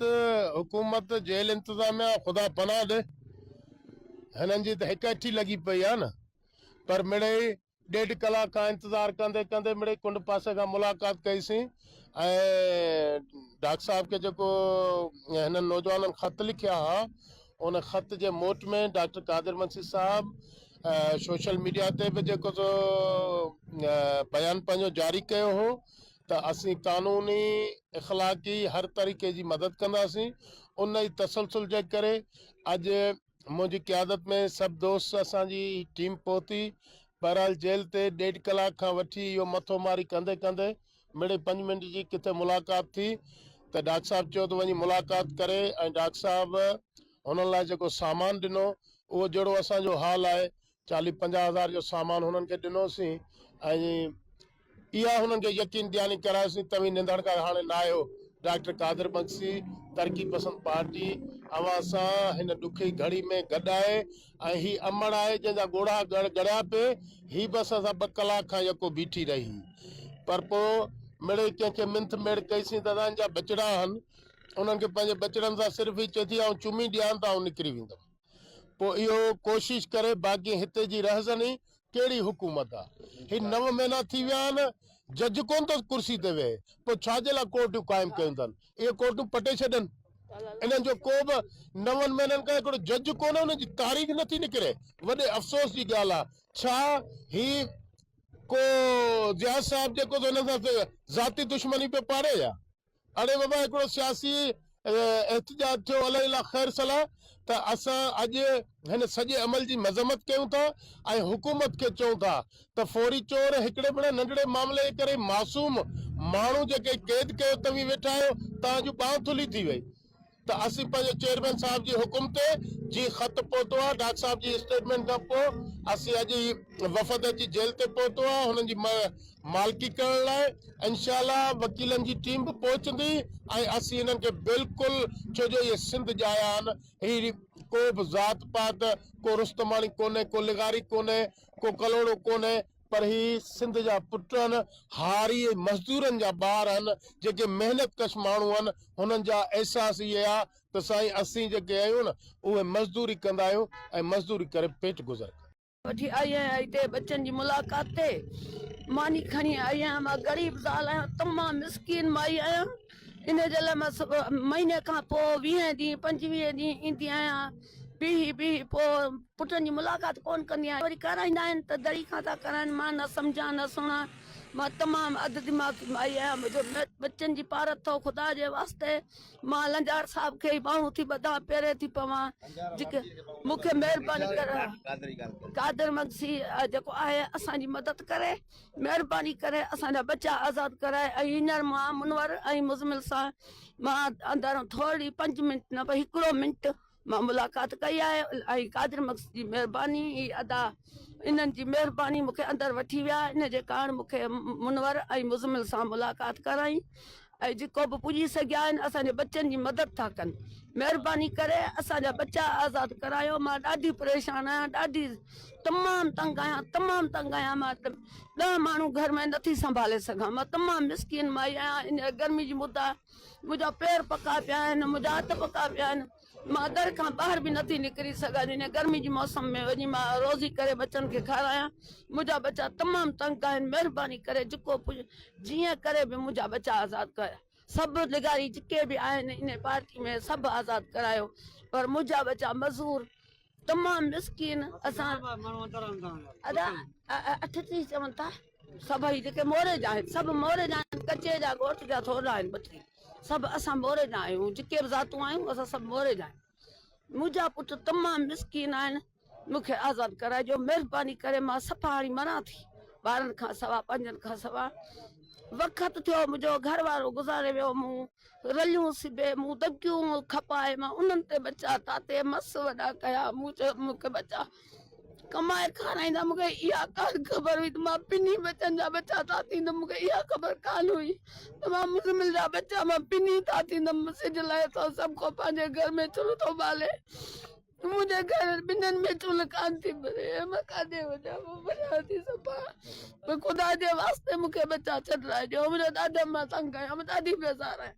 حڪومت حڪومت جيل انتظاميا خدا پناهه ڏي هنن جي ته هڪ اٺي لڳي پئي آهي نه پر مڙئي ڏيڍ ڪلاڪ کان انتظار ڪندي ڪندي مڙئي ڪنڊ پاسي کان ملاقات ڪئي سين ۽ ڊاڪٽر صاحب کي جيڪو هنن نوجوانن خط لکيا ها ان خط جي موٽ ۾ ڊاڪٽر قادر مگسي صاحب سوشل ميڊيا تي به جيڪو سو بيان پنهنجو جاري ڪيو هو ته اسين قانوني اخلاقي هر طريقي جي مدد ڪنداسين ان ئي تسلسل جي ڪري اڄ منهنجي قيادت ۾ سڀ دوست اسان جي ٽيم پهتي. بهرحال جيل تي ڏيڍ ڪلاڪ کان وٺي اهو مٿو ماري ڪندي ڪندي مڙئي پنج منٽ جي ڪٿي ملاقات ٿي ته ڊاڪٽر صاحب چيو ته وڃي ملاقات ڪري ۽ ڊاڪٽر صاحب هنن لاء جيڪو سامان ڏنو اهو جهڙو اسان جو حال آهي چاليهه پنجاهه هزار جو سامان هنن کي ڏنوسين ۽ اها هنن کي يقين دهاني ڪرايوسين توهين ننڌڻڪا هاڻي ناهيو، ڊاڪٽر قادر مگسي، ترقي پسند پارٽي اوهان سان هن ڏکئي گهڙي ۾ گڏ آهي ۽ هي امڙ آهي جنهن جا ڳوڙها ڳڙ ڳڙيا پئي، هي به اسان سان ٻه ڪلاڪ کان يڪو بيٺي رهي پر پوء مڙئي ڪنهن کي منٿ ميڙ ڪئيسين ته ادا هن جا ٻچڙا آهن انهن کي پنهنجي ٻچڙن سان صرف هي چئي ٿي آئون چمي ڏيان ته آئون نڪري ويندم. پوء اهو ڪوشش ڪري باقي هتي جي رهزني ڪهڙي حڪومت آ هي نو مهينا ٿي ويا آهن جج ڪون ٿو ڪرسي تي ويهي پوء ڇا جي لاء ڪورٽون قائم ڪيون اٿن اهي ڪورٽون پٽي ڇڏن انهن جو ڪو به نون مهينن کان هڪڙو جج ڪونهي انهن جي تاريخ نٿي نڪري وڏي افسوس جي ڳالهه آ ڇا هي ڪو ضياء صاحب جيڪو سو هنن سان ذاتي دشمني پيو پاڙي يا اڙي بابا هڪڙو سياسي احتجاج ٿيو الائي الله خير صلاح ته اسان اڄ هن سڄي عمل جي مذمت ڪيون ٿا ۽ حڪومت کي چئون ٿا ته فوري چور هڪڙي بڻ ننڍڙي معاملي جي ڪري معصوم ماڻهو جيڪي قيد ڪيو توهين ويٺا آهيو توهان جون ٻانهن ٿلهي ٿي وئي ته اسين پنهنجي چيئرمين صاحب جي حڪم تي جي خط پهتو آهي ڊاڪٽر صاحب جي اسٽيٽمينٽ کان پوء اسين اڄ هي وفد اچي جيل تي پهتو آهي هنن جي مالڪي ڪرڻ لاء انشاء الله وڪيلن جي ٽيم به پهچندي ۽ اسين هنن کي بلڪل ڇو جو اهي سنڌ ڄايا آهن هي ڪو به ذات پات ڪو رستماڻي ڪونهي ڪو لغاري ڪونهي ڪو ڪلهوڙو ڪونهي پر هي سنڌ جا پٽ آهن، هاري ۽ مزدورن جا ٻار آهن، جيڪي محنت ڪش ماڻهو آهن، هنن جا احساس اهي آ ته سائين اسين جيڪي آهيون نه اهي مزدوري ڪندا آهيون ۽ مزدوري ڪري پيٽ گذر ڪندا. وٺي آئي آهيان هتي ٻچن جي ملاقات تي ماني کڻي آئي آهيان مان غريب زال آهيان تمام مسڪين مائي آهيان ان جي لاء مان مهيني کان پوء ويهين ڏينهن پنجويهين ڏينهن ايندي آهيان بيهي بيهي پوء پٽن جي ملاقات ڪونه ڪندي آهيان وري ڪرائيندا آهن ته دڙي کان ٿا ڪرائن مان نه سمجهان نه سڻان مان تمام اڌ دماغي مائي آهيان منهنجو ٻچن جي پارت اٿو خدا جي واسطي مان لنجار صاحب کي ئي ٻانهون ٿي ٻڌان پيري ٿي پوان جيڪي مون کي مهرباني ڪري قادر مگسي جيڪو آهي اسان جي مدد ڪري مهرباني ڪري اسان جا ٻچا آزاد ڪرائي ۽ هينئر مان منور ۽ مزمل سان مان اندر ٿورڙي پنج منٽ نه پر هڪڙو منٽ مان ملاقات ڪئي آهي ۽ قادر مگس جي مهرباني هي ادا انهن جي مهرباني مون کي اندر وٺي ويا ان جي ڪارڻ مون کي منور ۽ مزمل سان ملاقات ڪرائين ۽ جيڪو به پڄي سگهيا آهن اسان جي ٻچن جي مدد ٿا ڪن مهرباني ڪري اسان جا ٻچا آزاد ڪرايو مان ڏاڍي پريشان آهيان ڏاڍي تمام تنگ آهيان تمام تنگ آهيان مان ڏهه ماڻهو گهر ۾ نٿي سنڀالي سگهان مان تمام مسڪين مائي آهيان ان گرمي جي مد آهي منهنجا پير پڪا پيا آهن منهنجا هٿ پڪا پيا آهن مان در کان ٻاهر به نٿي نڪري سگهان ان گرمي جي موسم ۾ وڃي مان روزي ڪري ٻچن کي کارايان منهنجا ٻچا تمام تنگ آهن مهرباني ڪري جيڪو جيئن ڪري به منهنجا ٻچا آزاد ڪرايو سڀ لغاري جيڪي به آهن ان پارٽي ۾ سڀ آزاد ڪرايو پر منهنجا ٻچا مزور تمام مسڪين اسان ادا 38 چون ٿا سڀئي جيڪي موري جا آهن سڀ موري جا آهن ڪچي جا ڳوٺ جا ٿورا آهن ٻه ٽي سڀ اسان موري جا آهيون جيڪي به ذاتون آهيون اسان سڀ موري جا آهيون منهنجا پٽ تمام مسڪين آهن مون کي آزاد ڪرائجو مهرباني ڪري مان صفا هاڻي مران ٿي ٻارن کان سوا پنهنجن کان سوا وقت ٿيو منهنجو گهر وارو گذاري ويو مون رليون سبي مون دٻڪيون کپائي مان انهن تي ٻچا تاتي مس وڏا ڪيا مون چيو مون کي ٻچا ڪمائي کارائيندا مون کي اها ڪانه خبر هئي ته مان پني ٻچن جا ٻچا تاتيندم مون کي اها خبر ڪانه هئي ته مان مزمل جا ٻچا مان پني تاتيندم سج لهي ٿو سڀ ڪو پنهنجي گهر ۾ چلهه ٿو ٻالي منهنجي گهر ٻنهن ۾ چلهه ڪانه ٿي ٻري مان ڪاڏي وڃان مان مران ٿي صفا پر خدا جي واسطي مون کي ٻچا ڇڏرائي ڏيو منهنجا ڏاڍا مان تنگ آهيان مان ڏاڍي بيزار آهيان.